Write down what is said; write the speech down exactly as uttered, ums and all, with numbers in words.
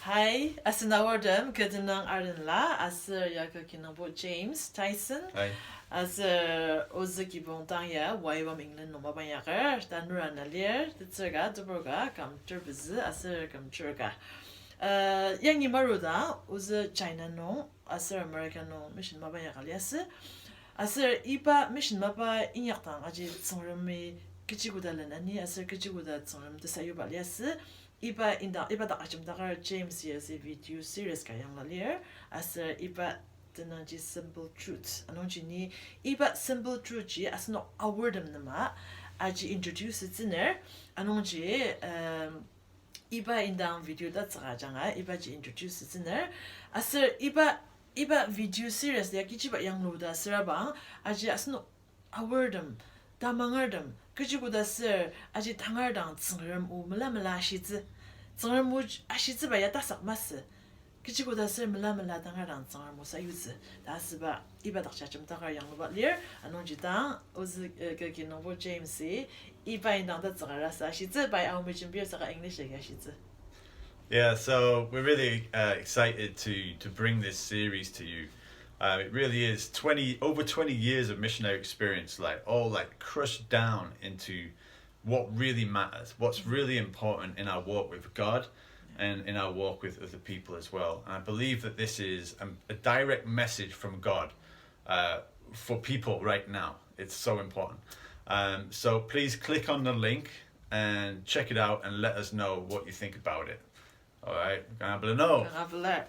Hi, asen aortem, kü temdang Ardenla, aser ya kü kinungpo James Tyson. Hi. Aser ozü kibong dang ya, Y W A M England nung mapa inyaker, tanur ana lir, tetsür ka, tebur ka, küm ter pezü, aser küm ter ka. Uh, yangi maruda, ozü China nung, aser America nung mission mapa inyaka liasü. Aser iba mission mapa inyakdang aji Tsüngremi kechi koda lenani aser kechi koda Tsüngrem tesayuba liasü. Iba indang, iba dak ajemdaker James ya aser video series ka yangla lir. Aser iba tenangji Simple Truth. Anungji ni iba Simple Truth ji asenok aortem nema aji introduce tsüner. Anungji, um, iba indang video tatsüka ajanga, ibaji introduce tsüner. Aser iba, iba video series ya kechiba yangluda sürabang, aji asenok aortem, tamangertem, kechi koda sür, aji tangar dang Tsüngrem o mela mela ashitsü. Tsüngrem o ashitsüba ya tasak masü. Kechi koda sür mela mela tangar dang Tsüngrem o sayutsü. Ta asüba iba dakji ajemdaker yangluba lir, anungji dang, ozü, uh, kü kinungpo James-i, iba indang tatsüka rasa ashitsü, pai Ao mejem bir saka English agi ashitsü. Yeah, so we're really, uh, excited to, to bring this series to you. Uh, it really is twenty, over twenty years of missionary experience, like, all, like, crushed down into what really matters, what's really important in our walk with God and in our walk with other people as well. And I believe that this is a, a direct message from God, uh, for people right now. It's so important. Um, so please click on the link and check it out and let us know what you think about it. All right, kanga peleno. Kanga pelar.